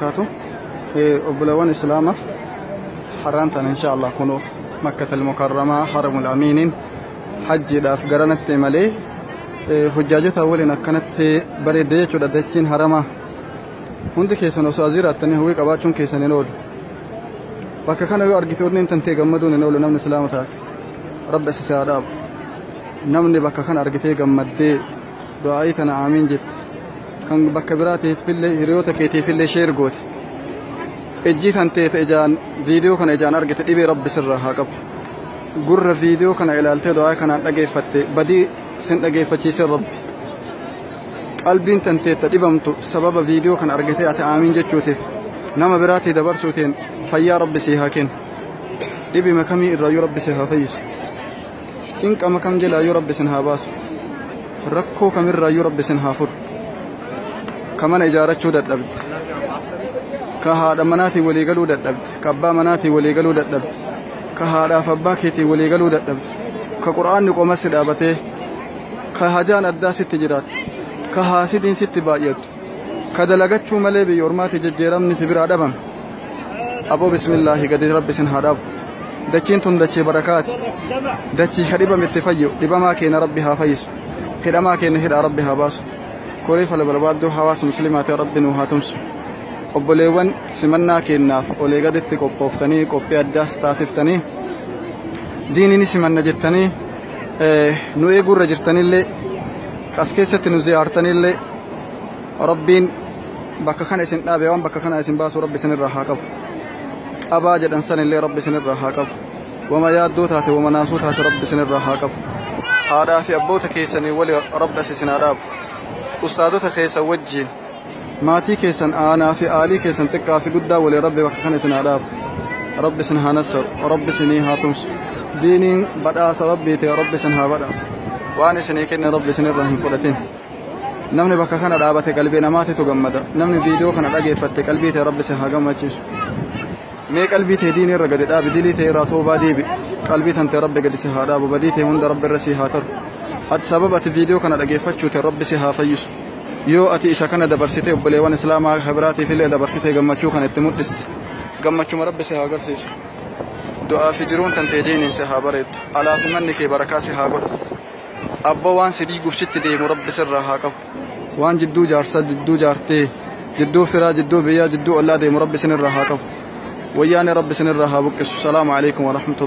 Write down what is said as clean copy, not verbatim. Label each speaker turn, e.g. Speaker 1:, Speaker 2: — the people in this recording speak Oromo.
Speaker 1: Wabarakaatu. Obboleewwan Islaama har'aan tana insha Allah kunoo Makkatal Mukarramaa Haramul Amiiniin hajjiidhaaf garanatti malee hojjaajota waliin akkanatti bareedde jechuudha dachiin haramaa. Hundi keessan osoo as jiraattanii hawwii qabaachuun keessan hin oolu. Bakka kana yoo argite onneen tantee gammaduun hin oolu namni Islaama taate. Rabbi as si haa dhaabu. Namni bakka kana argitee gammaddee du'aa'ii tana aamiin jette. Kan bakka biraatiifillee hiriyoota keetiifillee sheer goote. Ijji tan teete ijaan viidiyoo kana ijaan argite dhibee Rabbi sirraa haa qabu. Gurra viidiyoo kana ilaaltee du'aa kanaan dhageeffatte badii sin dhageeffachiisin Rabbi. Qalbiin tan teetta dhibamtu sababa viidiyoo kana argitee ati aamiin jechuutiif nama biraatii dabarsuutiin fayyaa Rabbi sii haa kennu. Dhibima kamii irraayyuu Rabbi si haa fayyisu. Cinqama kam jalaayyuu Rabbi isin haa baasu. Rakkoo kamirraayyuu Rabbi isin haa furu. Ka mana ijaarachuu dadhabde. Ka haadha manaatiin walii galuu dadhabde. Ka abbaa manaatiin walii galuu dadhabde. Ka haadhaaf abbaa keetiin walii galuu dadhabde. Ka qur'aanni qoma si dhaabatee. Ka hajaan addaa sitti jiraattu. Ka haasidiin sitti baay'attu. Ka dalagachuu malee biyya ormaatti jijjiiramni si biraa dhabame. Aboo bismillaahi gadi Rabbi isin haa dhaabu. Dachiin tun dachii barakaati. Dachii ka dhibame itti fayyu dhibamaa keenya Rabbi haa fayyisu. Hidhamaa keenya hidhaa Rabbi haa baasu. Koree fala barbaadduu hawaasa musliimaati Rabbi nuu haa tumsu. Obboleewwan simannaa keenyaaf olee gaditti qophooftanii qophii addaas taasiftanii diinii ni simanna jettanii nu eeguurra jirtanillee as keessatti nu ziyaartanillee Rabbiin bakka kana isin dhaabe waan bakka kana isin baasu Rabbi isinirraa haa qabu. Qabaa jedhan sanillee Rabbi isinirraa haa qabu. Wama yaaddoo taate wama naasuu taate Rabbi isinirraa haa qabu. Haadhaa fi abboota keessanii wali Rabbi as isin haa dhaabu. Ustaadota keessan wajjiin maatii keessan aanaa fi aalii keessan xiqqaa fi guddaa walii Rabbi bakka kana isin haa dhaabu. Rabbi isin haa nassaru. Rabbi isinii haa tumsu. Diiniin badhaasa Rabbii ta'e Rabbi isin haa badhaasu. Waan isinii kenne Rabbi isinirraa hin fudhatin. Namni bakka kana dhaabate qalbii namaatitu gammada. Namni viidiyoo kana dhageeffatte qalbii ta'e Rabbi si haa gammachiisu. Mee qalbii ta'e diinii irra gadi dhaabi, dilii ta'e irraa toobaa deebi. Qalbii tan ta'e Rabbi gadi si haa dhaabu, badii ta'e hunda Rabbi irra si haa taru. Ati sababa ati viidiyoo kana dhageeffachuu ta'e Rabbi si haa fayyisu. Yoo ati isa kana dabarsitee obboleewwan Islaamaa ka biraatiif illee dabarsitee gammachuu kana itti mul'iste. Gammachuma Rabbi si haa agarsiisu. Du'aa fi jiruun tan ta'e diiniin si haa bareeddu. Alaa fi manni kee barakaa si haa godhu. Abboo waan si diiguuf sitti deemu Rabbi sirraa haa qabu. Waan jidduu jaarsaa, jidduu jaartee, jidduu firaa, jidduu biyyaa, jidduu ollaa deemu Rabbi isinirraa haa qabu. Wayyaanee Rabbi isinirraa haa buqqisu. Salaamu alaikum wa rahmatullahi.